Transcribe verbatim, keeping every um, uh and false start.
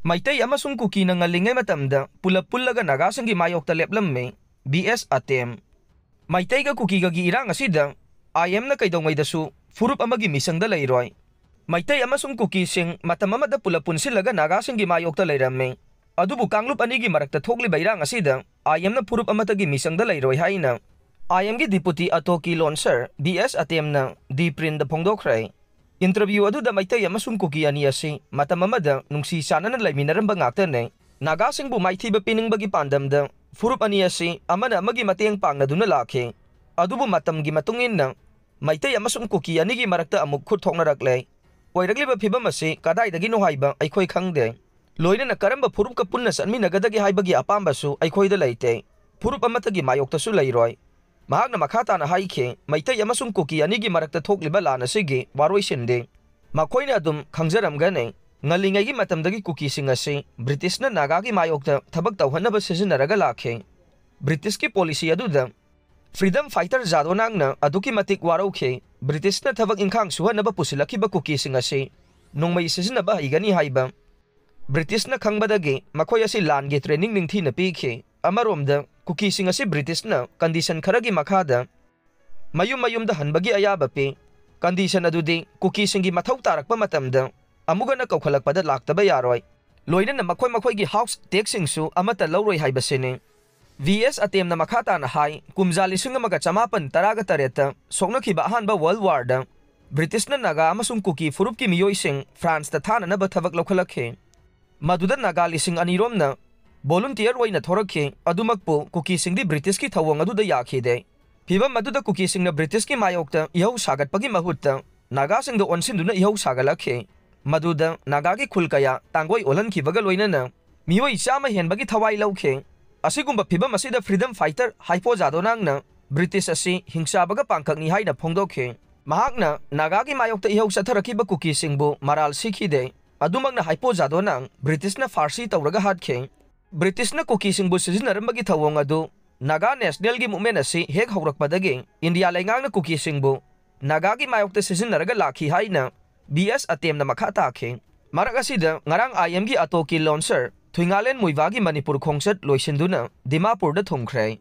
ꯃꯩꯇꯩ ꯑꯃꯁꯨꯡ ꯀꯨꯀꯤꯅ ꯉꯜꯂꯤꯉꯩ ꯃꯇꯝꯗ ꯄꯨꯂꯞ ꯄꯨꯜꯂꯒ ꯅꯥꯒꯥꯁꯤꯡꯒꯤ ꯃꯥꯌꯣꯛꯇ ꯂꯦꯞꯂꯝꯃꯤ꯫ ꯕꯤ ꯑꯦꯁ ꯑꯇꯦꯝ꯫ ꯃꯩꯇꯩꯒ ꯀꯨꯀꯤꯒꯒꯤ ꯏꯔꯥꯡ ꯑꯁꯤꯗ ꯑꯥꯏ ꯑꯦꯝꯅ ꯀꯩꯗꯧꯉꯩꯗꯁꯨ ꯐꯨꯔꯨꯞ ꯑꯃꯒꯤ ꯃꯤꯆꯪꯗ ꯂꯩꯔꯣꯏ꯫ ꯃꯩꯇꯩ ꯑꯃꯁꯨꯡ ꯀꯨꯀꯤꯁꯤꯡ ꯃꯇꯝ ꯑꯃꯗ ꯄꯨꯂꯞ ꯄꯨꯟꯁꯤꯜꯂꯒ ꯅꯥꯒꯥꯁꯤꯡꯒꯤ ꯃꯥꯌꯣꯛꯇ ꯂꯩꯔꯝꯃꯤ꯫ ꯑꯗꯨꯕꯨ ꯀꯥꯡꯂꯨꯞ ꯑꯅꯤꯒꯤ ꯃꯔꯛꯇ ꯊꯣꯛꯂꯤꯕ ꯏꯔꯥꯡ ꯑꯁꯤꯗ ꯑꯥꯏ ꯑꯦꯝꯅ ꯐꯨꯔꯨꯞ ꯑꯃꯠꯇꯒꯤ ꯃꯤꯆꯪꯗ ꯂꯩꯔꯣꯏ ꯍꯥꯏꯅ ꯑꯥꯏ ꯑꯦꯝꯒꯤ ꯗꯤꯄꯨꯇꯤ ꯑꯇꯣꯀꯤ ꯂꯣꯟꯁꯔ ꯕꯤ ꯑꯦꯁ ꯑꯇꯦꯝꯅ ꯗꯤ ꯄ꯭ꯔꯤꯟꯗ ꯐꯣꯡꯗꯣꯛꯈ꯭ꯔꯦ꯫ ꯏꯟꯇꯔꯚ꯭ꯌꯨ ꯑꯗꯨꯗ ꯃꯩꯇꯩ ꯑꯃꯁꯨꯡ ꯀꯨꯀꯤ ꯑꯅꯤ ꯑꯁꯤ ꯃꯇꯝ ꯑꯃꯗ ꯅꯨꯡꯁꯤ ꯆꯥꯟꯅꯅ ꯂꯩꯃꯤꯟꯅꯔꯝꯕ ꯉꯥꯛꯇꯅꯤ꯫ ꯅꯥꯒꯥꯁꯤꯡꯕꯨ ꯃꯥꯏꯊꯤꯕ ꯄꯤꯅꯤꯡꯕꯒꯤ ꯄꯥꯟꯗꯝꯗ ꯐꯨꯔꯨꯞ ꯑꯅꯤ ꯑꯁꯤ ꯑꯃꯅ ꯑꯃꯒꯤ ꯃꯇꯦꯡ ꯄꯥꯡꯅꯗꯨꯅ ꯂꯥꯛꯈꯤ꯫ ꯑꯗꯨꯕꯨ ꯃꯇꯝꯒꯤ ꯃꯇꯨꯡ ꯏꯟꯅ ꯃꯩꯇꯩ ꯑꯃꯁꯨꯡ ꯀꯨꯀꯤ ꯑꯅꯤꯒꯤ ꯃꯔꯛꯇ ꯑꯃꯨꯛ ꯈꯨꯠ ꯊꯣꯛꯅꯔꯛꯂꯦ꯫ ꯑꯣꯏꯔꯛꯂꯤꯕ ꯐꯤꯕꯝ ꯑꯁꯤ ꯀꯗꯥꯏꯗꯒꯤꯅꯣ ꯍꯥꯏꯕ ꯑꯩꯈꯣꯏ ꯈꯪꯗꯦ꯫ ꯂꯣꯏꯅꯅ ꯀꯔꯝꯕ ꯐꯨꯔꯨꯞꯀ ꯄꯨꯟꯅ ꯆꯠꯃꯤꯟꯅꯒꯗꯒꯦ ꯍꯥꯏꯕꯒꯤ ꯑꯄꯥꯝꯕꯁꯨ ꯑꯩꯈꯣꯏꯗ ꯂꯩꯇꯦ꯫ ꯐꯨꯔꯨꯞ ꯑꯃꯠꯇꯒꯤ ꯃꯥꯌꯣꯛꯇꯁꯨ ꯂꯩꯔꯣꯏ꯫ ꯃꯍꯥꯛꯅ ꯃꯈꯥ ꯇꯥꯅ ꯍꯥꯏꯈꯤ, ꯃꯩꯇꯩ ꯑꯃꯁꯨꯡ ꯀꯨꯀꯤ ꯑꯅꯤꯒꯤ ꯃꯔꯛꯇ ꯊꯣꯛꯂꯤꯕ ꯂꯥꯟ ꯑꯁꯤꯒꯤ ꯋꯥꯔꯣꯏꯁꯤꯟꯗꯤ ꯃꯈꯣꯏꯅ ꯑꯗꯨꯝ ꯈꯪꯖꯔꯝꯒꯅꯤ꯫ ꯉꯜꯂꯤꯉꯩꯒꯤ ꯃꯇꯝꯗꯒꯤ ꯀꯨꯀꯤꯁꯤꯡ ꯑꯁꯤ ꯕ꯭ꯔꯤꯇꯤꯁꯅ ꯅꯥꯒꯥꯒꯤ ꯃꯥꯌꯣꯛꯇ ꯊꯕꯛ ꯇꯧꯍꯟꯅꯕ ꯁꯤꯖꯤꯟꯅꯔꯒ ꯂꯥꯛꯈꯤ꯫ ꯕ꯭ꯔꯤꯇꯤꯁꯀꯤ ꯄꯣꯂꯤꯁꯤ ꯑꯗꯨꯗ ꯐ꯭ꯔꯤꯗꯝ ꯐꯥꯏꯇꯔ ꯖꯥꯗꯣꯅꯥꯡꯅ ꯑꯗꯨꯛꯀꯤ ꯃꯇꯤꯛ ꯋꯥꯔꯧꯈꯤ꯫ ꯕ꯭ꯔꯤꯇꯤꯁꯅ ꯊꯕꯛ ꯏꯪꯈꯥꯡ ꯁꯨꯍꯟꯅꯕ ꯄꯨꯁꯤꯜꯂꯛꯈꯤꯕ ꯀꯨꯀꯤꯁꯤꯡ ꯑꯁꯤ ꯅꯣꯡꯃꯩ ꯁꯤꯖꯤꯟꯅꯕ ꯍꯩꯒꯅꯤ ꯍꯥꯏꯕ ꯕ꯭ꯔꯤꯇꯤꯁꯅ ꯈꯪꯕꯗꯒꯤ ꯃꯈꯣꯏ ꯑꯁꯤ ꯂꯥꯟꯒꯤ ꯇ꯭ꯔꯦꯅꯤꯡ ꯅꯤꯡꯊꯤꯅ ꯄꯤꯈꯤ꯫ ꯑꯃꯔꯣꯝꯗ, ꯀꯨꯀꯤꯁꯤꯡ ꯑꯁꯤ ꯕ꯭ꯔꯤꯇꯤꯁꯅ ꯀꯟꯗꯤꯁꯟ ꯈꯔꯒꯤ ꯃꯈꯥꯗ ꯃꯌꯨꯝ ꯃꯌꯨꯝꯗ ꯍꯟꯕꯒꯤ ꯑꯌꯥꯕ ꯄꯤ꯫ ꯀꯟꯗꯤꯁꯟ ꯑꯗꯨꯗꯤ ꯀꯨꯀꯤꯁꯤꯡꯒꯤ ꯃꯊꯧ ꯇꯥꯔꯛꯄ ꯃꯇꯝꯗ ꯑꯃꯨꯛ ꯍꯟꯅ ꯀꯧꯈꯠꯂꯛꯄꯗ ꯂꯥꯛꯇꯕ ꯌꯥꯔꯣꯏ꯫ ꯂꯣꯏꯅꯅ ꯃꯈꯣꯏ ꯃꯈꯣꯏꯒꯤ ꯍꯥꯎꯁ ꯇꯦꯛꯁꯁꯤꯡꯁꯨ ꯑꯃꯠꯇ ꯂꯧꯔꯣꯏ ꯍꯥꯏꯕꯁꯤꯅꯤ꯫ ꯚꯤ ꯑꯦꯁ ꯑꯇꯦꯝꯅ ꯃꯈꯥ ꯇꯥꯅ ꯍꯥꯏ, ꯀꯨꯝꯖꯥ ꯂꯤꯁꯤꯡ ꯑꯃꯒ ꯆꯃꯥꯄꯟ ꯇꯔꯥꯒ ꯇꯔꯦꯠꯇ ꯁꯣꯛꯅꯈꯤꯕ ꯑꯍꯥꯟꯕ ꯋꯥꯔꯜꯗ ꯋꯥꯔꯗ ꯕ꯭ꯔꯤꯇꯤꯁꯅ ꯅꯥꯒꯥ ꯑꯃꯁꯨꯡ ꯀꯨꯀꯤ ꯐꯨꯔꯨꯞꯀꯤ ꯃꯤꯑꯣꯏꯁꯤꯡ ꯐ꯭ꯔꯥꯟꯁꯇ ꯊꯥꯅꯅꯕ ꯊꯕꯛ ꯂꯧꯈꯠꯂꯛꯈꯤ꯫ ꯃꯗꯨꯗ ꯅꯥꯒꯥ ꯂꯤꯁꯤꯡ ꯑꯅꯤ ꯔꯣꯝꯅ ꯚꯣꯂꯨꯟꯇꯤꯌꯔ ꯑꯣꯏꯅ ꯊꯣꯔꯛꯈꯤ꯫ ꯑꯗꯨꯃꯛꯄꯨ ꯀꯨꯀꯤꯁꯤꯡꯗꯤ ꯕ꯭ꯔꯤꯇꯤꯁꯀꯤ ꯊꯧꯑꯣꯡ ꯑꯗꯨꯗ ꯌꯥꯈꯤꯗꯦ꯫ ꯐꯤꯚꯝ ꯑꯗꯨꯗ ꯀꯨꯀꯤꯁꯤꯡꯅ ꯕ꯭ꯔꯤꯇꯤꯁꯀꯤ ꯃꯥꯌꯣꯛꯇ ꯏꯍꯧ ꯁꯥꯒꯠꯄꯒꯤ ꯃꯍꯨꯠꯇ ꯅꯥꯒꯥꯁꯤꯡꯗ ꯑꯣꯟꯁꯤꯟꯗꯨꯅ ꯏꯍꯧ ꯁꯥꯒꯠꯂꯛꯈꯤ꯫ ꯃꯗꯨꯗ ꯅꯥꯒꯥꯒꯤ ꯈꯨꯜ ꯀꯌꯥ ꯇꯥꯡꯒꯣꯏ ꯑꯣꯜꯍꯟꯈꯤꯕꯒ ꯂꯣꯏꯅꯅ ꯃꯤꯑꯣꯏ ꯆꯥꯝꯃ ꯍꯦꯟꯕꯒꯤ ꯊꯋꯥꯏ ꯂꯧꯈꯤ꯫ ꯑꯁꯤꯒꯨꯝꯕ ꯐꯤꯚꯝ ꯑꯁꯤꯗ ꯐ꯭ꯔꯤꯗꯝ ꯐꯥꯏꯇꯔ ꯍꯥꯏꯄꯣ ꯖꯥꯗꯣꯅꯥꯡꯅ ꯕ꯭ꯔꯤꯇꯤꯁ ꯑꯁꯤ ꯍꯤꯡꯆꯥꯕꯒ ꯄꯥꯡꯈꯛꯅꯤ ꯍꯥꯏꯅ ꯐꯣꯡꯗꯣꯛꯈꯤ꯫ ꯃꯍꯥꯛꯅ ꯅꯥꯒꯥꯒꯤ ꯃꯥꯌꯣꯛꯇ ꯏꯍꯧ ꯆꯠꯊꯔꯛꯈꯤꯕ ꯀꯨꯀꯤꯁꯤꯡꯕꯨ ꯃꯔꯥꯜ ꯁꯤꯈꯤꯗꯦ꯫ ꯑꯗꯨꯃꯛꯅ ꯍꯥꯏꯄꯣ ꯖꯥꯗꯣꯅꯥꯡ ꯕ꯭ꯔꯤꯇꯤꯁꯅ ꯐꯥꯔꯁꯤ ꯇꯧꯔꯒ ꯍꯥꯠꯈꯤ꯫ ꯕ꯭ꯔꯤꯇꯤꯁꯅ ꯀꯨꯀꯤꯁꯤꯡꯕꯨ ꯁꯤꯖꯤꯟꯅꯔꯝꯕꯒꯤ ꯊꯧꯑꯣꯡ ꯑꯗꯨ ꯅꯥꯒꯥ ꯅꯦꯁꯅꯦꯜꯒꯤ ꯃꯨꯚꯃꯦꯟ ꯑꯁꯤ ꯍꯦꯛ ꯍꯧꯔꯛꯄꯗꯒꯤ ꯏꯟꯗꯤꯌꯥ ꯂꯩꯉꯥꯛꯅ ꯀꯨꯀꯤꯁꯤꯡꯕꯨ ꯅꯥꯒꯥꯒꯤ ꯃꯥꯌꯣꯛꯇ ꯁꯤꯖꯤꯟꯅꯔꯒ ꯂꯥꯛꯈꯤ ꯍꯥꯏꯅ ꯕꯤ ꯑꯦꯁ ꯑꯇꯦꯝꯅ ꯃꯈꯥ ꯇꯥꯈꯤ꯫ ꯃꯔꯛ ꯑꯁꯤꯗ, ꯉꯔꯥꯡ ꯑꯥꯏ ꯑꯦꯝꯒꯤ ꯑꯇꯣꯀꯤ ꯂꯣꯟꯁꯔ ꯊꯨꯏꯉꯥꯂꯦꯟ ꯃꯨꯏꯕꯥꯒꯤ ꯃꯅꯤꯄꯨꯔ ꯈꯣꯡꯆꯠ ꯂꯣꯏꯁꯤꯟꯗꯨꯅ ꯗꯤꯃꯥꯄꯨꯔꯗ ꯊꯨꯡꯈ꯭ꯔꯦ꯫